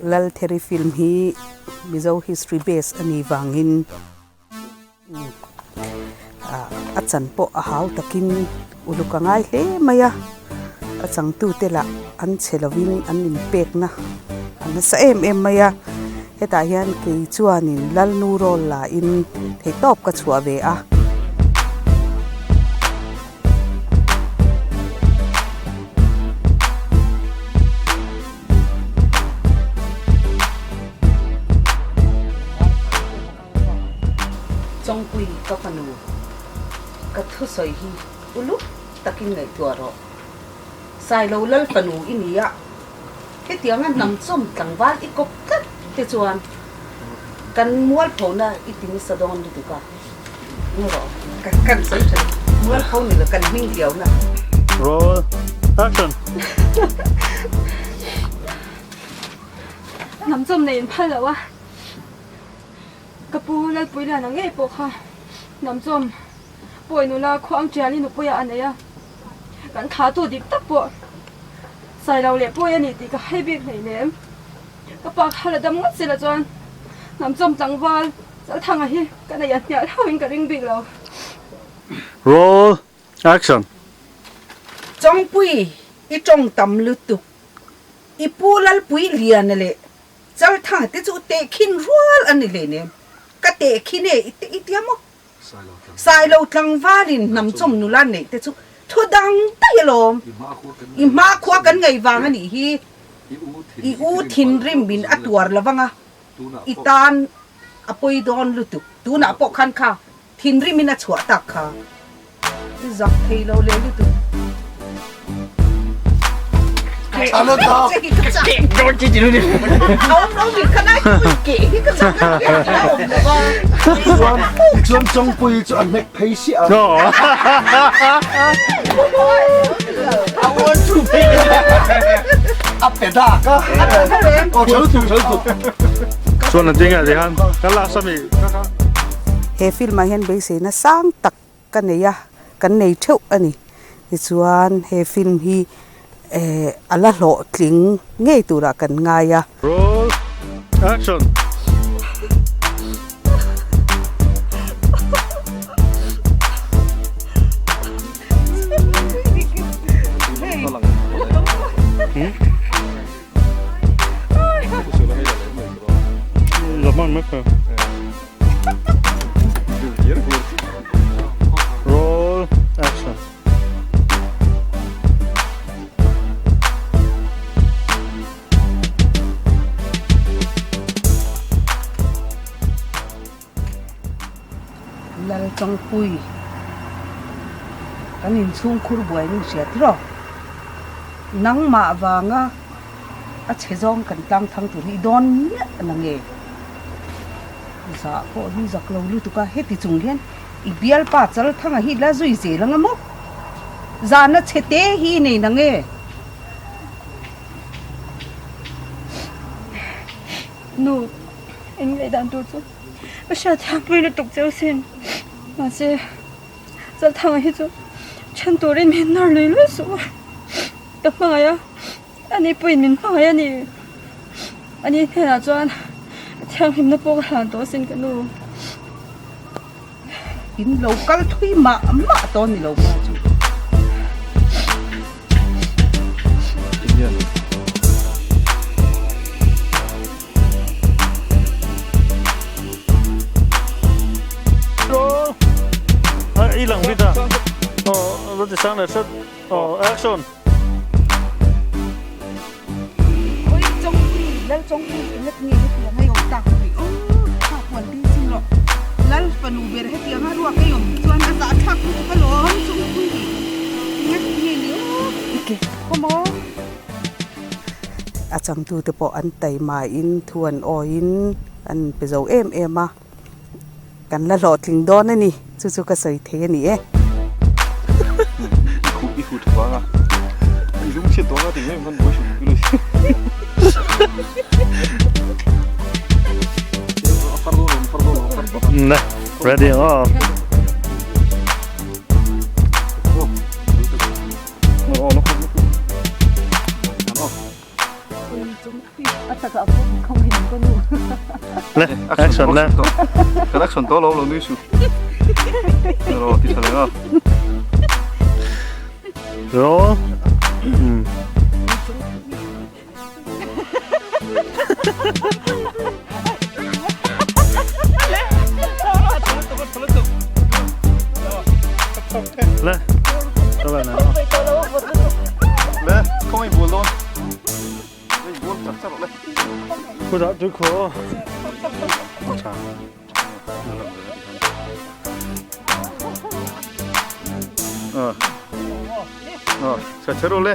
Laltheri film hi Mizo history base a nih vangin a chan pawh a hau takin uluk a ngai hle mai a, a changtute lah an chhe lovin an inpekna a nasa em em mai a, hetah hian kei chuanin Lalnu rawl lahin theihtawp ka chhuah ve a. Chawngpui ka fanu, ka thusawi hi uluk takin ngaihtuah rawh. Sailo lal fanu i ni a, hetianga hnam chawm tlangval i kawp tlat te chuan kan mualphona i ti nasa dawn lutuk a, nge rawh kan sawi tha mualpho ni lo kan hming diauna. Roll action. Hnam chawm nei in phal lo a. Ka pu Lalpuiliana ngei pawh kha Namchawm pawi nula khuang ṭiali nupuia a nei a, kan thahtu dik tak pawh Sailo leh pawi a ni tih ka hai bik hleinem. Ka pa kha la dam ngawt sela chuan Namchawm tlangval Chalthanga hi ka nei a hnial hauhin ka ring bik lo. Roll action. Chawngpui, i tawng tam lutuk. I pu Lalpuiliana leh Chaltha te chu tehkhin rual a ni hleinem. Ka tehkhin e i tia maw? Sailo tlangvalin hnamchawm nula neih te chu thu dang daih alawm. I hmakhua kan ngaih vang a nih hi. I u thinrim in a tuar lo vang a, i tan a pawi dawn lutuk. Tunah pawh khan kha Thinrim in a chhuah tak kha i zak thei lo leh lutuk. Chuan Chawngpui chu a hnek phei siah a. A pe dak a. Chuan an tinge ti khan kan lak sami. He film ah hian beiseina sang tak ka nei a, kan nei theuh a ni. Tichuan he film hi eh a la hlawhtling ngei turah kan ngai a. Roll action. Roll action. Lalchawngpui kan inchhungkhur buai min hria tiraw? Nangmah vanga a chhe zawng kan tlang thang tur hi i dawn miah na nge? Zah pawh hi zak lo lutuk a, heti chung hian i bialpa Chalthanga hi la zui zel anga maw? Zahna chhe te hi i nei na nge? Nu, eng leh dan tur chu ka hriat thiam pui lutuk cheu sin. Mahse, Chalthanga hi chu then turin min nawr lui lui suh a, ka hmangaih a, ani pawhin min hmangaih a ni. Ani hnenah chuan thianghlimna pawh ka hlan tawh asin ka nu. In lo kal thui mah mah tawh ni lo maw chu. I lang bit a aw lo ti sang leh hret aw action. Oi Chawngpui Lal Chawngpui eng nge hetiang a awm tak tih aw kha puan ding chin rawh Lal fanu ber hetiang a ruak ei awm hi chuan a zah thlak lutuk alawm Chawngpui eng nge ni aw khaw maw. A changtute pawh an taimain thu an awiin an pe zo em em a. Kan la hlawhtling dawn a ni, chu chu ka sawi thei a ni e. Ready aw. Le, action le. Kan action tawh lo lo nui suh. Ro ti tha leh a. Roll. Hmm. Le. Le, khaw in bul dawn. Le, bul chak chak le. Khu dah tu khu. Cha. Ờ. Ờ, chà chà rồi le.